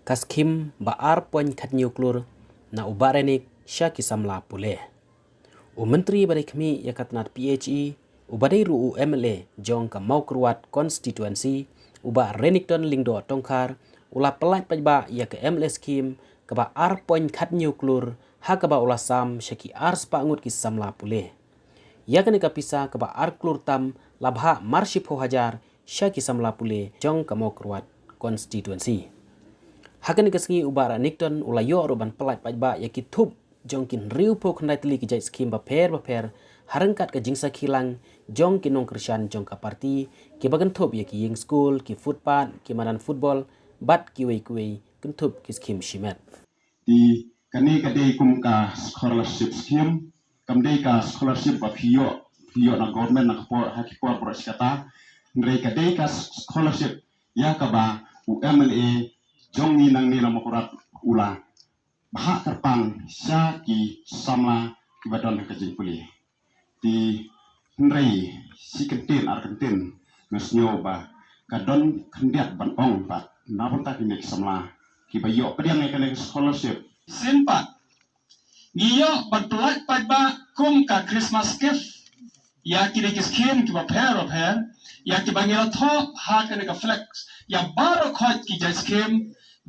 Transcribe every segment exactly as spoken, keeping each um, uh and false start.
Ka skhim ba ar point khatñiew klur na u Bah Reinik sha ki samla pule. U Myntri ba dei khmih ïa ka tnat P H E, u ba dei ruh u M L A jong ka Mawkyrwat Constituency, u Bah Renikton Lyngdoh Tongkhar, u la pyllait paidbah ïa ka M L A skhim kaba ar point khatñiew klur, ha kaba u la sam sha ki ar spah ngut ki samla pule. Ïa kane ka pisa kaba ar klur tam la bhah mar shiphew hajar sha ki samla pule jong ka Mawkyrwat Constituency. Ha kane ka sngi u Bah Renikton u la ïoh ruh ban pyllait paidbah ïa ki thup jong ki hynriewphew khyndai tylli ki jait skhim bapher bapher, ha ryngkat ka jingsakhi lang jong ki nongkyrshan jong ka party, kiba kynthup ïa ki ïing skul, ki footpath, ki madan football, bad kiwei kiwei kynthup ki skhim shimet. Te kane ka dei kum ka scholarship scheme, kam dei ka scholarship ba phi ïoh, phi ïoh na government na ka por, ha ki por baroh shi katta. Hynrei ka dei ka scholarship ïa kaba u M L A jong ngi nangne na Mawkyrwat u la bhah kyrpang sha ki samla kiba don ha ka jingpule. Te hynrei shi kyntien ar kyntien, nga sngew ba ka don khyndiat ban ong pat na bynta kine ki samla kiba ïoh pdiang ïa kane ka scholarship. Shisien pat ngi ïoh ban pyllait paidbah kum ka Christmas gift ïa kine ki skhim kiba pher bapher, ïa kiba ngi la thoh ha kane ka flex ïa baroh khoit ki jait skhim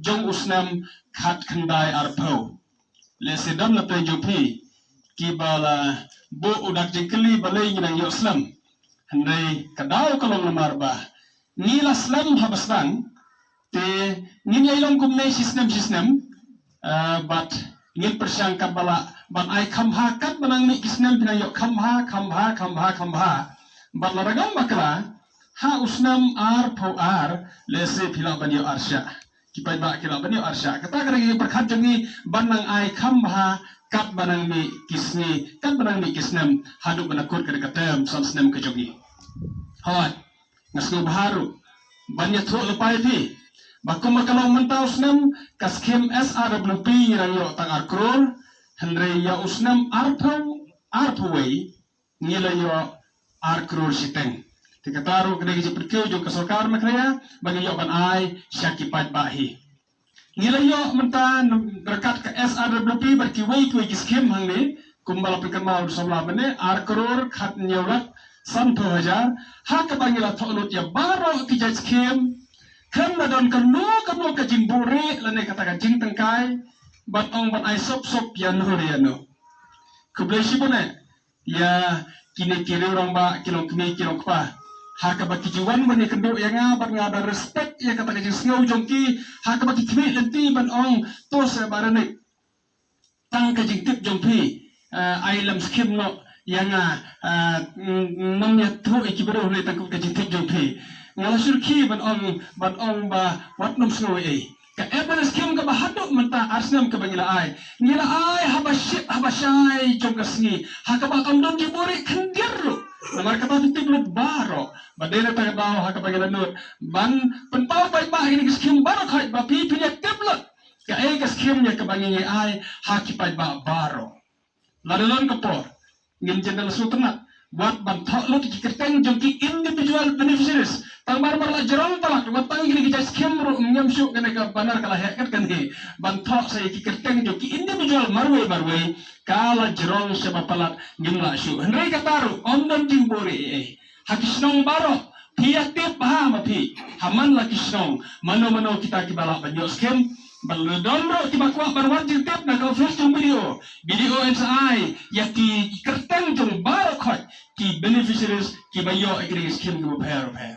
jong u snem khatkhyndai arphew. Lehse don na pdeng jong phi kiba la buh u dak jingkylli balei ngi nang ïoh slem. Hynrei ka daw ka long namar ba ngi la slem haba sdang, te ngin ïai long kumne shi snem shi snem. Ah, bad ngin pyrshang katba lah ban ai kham bha, katba nang mih ki snem phi nang ïoh kham bha, kham bha, kham bha, kham bha. Bad lada ngam bakla, ha u snem arphew ar, lehse phi lah ban ïoh arshah. Ki paidbah ki lah ban ïoh arshah. Kata ka dei ka pyrkhat jong ngi ban nang ai kham bha katba nang mih ki sngi, katba nang mih ki snem, haduh ban da kut ka dei ka term san snem ka jong ngi. Hooid, nga sngewbha ruh ban ïathuh lypa ïa phi ba kumba ka long mynta u snem, ka skhim S R W P ngi nang ïoh tang ar klur, hynrei ïa u snem arphew, arphew wei ngi la ïoh ar klur shiteng. Te kata ruh ka dei ka jingpynkiew jong ka sorkar Meghalaya ba ngi ïoh ban ai sha ki paidbah hi. Ngi la ïoh mynta ryngkat ka S R W P bad kiwei kiwei ki skhim hangne, kumba la pynkynmaw da u samla mynne, ar klur khatñiew lak sanphew hajar, ha kaba ngi la thoh lut ïa baroh ki jait skhim. Khlem da don kano kano ka jingbuhrieh lane kata ka jingtyngkai ban ong ban ai sop sop ïa no ïa no. Khublei shibun eh ïa kine ki riew rangbah, ki longkmie ki longkpa, ha kaba ki ju wan ban ïakynduh ïa nga bad nga da respect ïa kata ka jingsngew jong ki, ha kaba ki khmih lynti ban ong, to seh Bah Reinik, tang ka jingtip jong phi, eh, ai lem skhim noh ïa nga, eh, mm, ngam ïathuh ïa ki briew ne tang ka jingtip jong phi. Nga la shu khie ban ong, ban ong ba wat nym sngew ei ei. Ka M L A skhim kaba haduh mynta ar snem kaba ngi la ai, ngi la ai haba shit haba shai jong ka sngi, ha kaba kam don jingbuhrieh khyndiat ruh. Namar kata phi tip lut baroh ba dei na kata ka daw ha kaba ngi la nud ban pynpaw paidbah ïa kine ki skhim baroh khoit ba phi phin ïa tip lut kaei ka skhim ïa kaba ngi ngi ai ha ki paidbah baroh. Lada don ka por, ngin jan da la sngewtynnat wat ban thoh lut ki kyrteng jong ki individual beneficiaries. Tang mar mar la jrong palat, wat tang kine ki jait skhim ruh, ngam shuh, kane ka banner ka la heh kat kane. Ban thoh sa ïa ki kyrteng jong ki individual marwei marwei, ka la jrong shaba palat, ngim lah shuh. Hynrei kata ruh ym don jingbuhrieh ei ei. Ha ki shnong baroh phi ïa tip bha ma phi, ha man la ki shnong, mano mano kita kiba lah ban ïoh skhim. Bad lada don ruh kiba kwah ban wad jingtip na ka office jong B D O, B D O yn sa ai ïa ki kyrteng jong baroh khoit ki beneficiaries kiba ïoh ïa ki skhim kiba pher pher.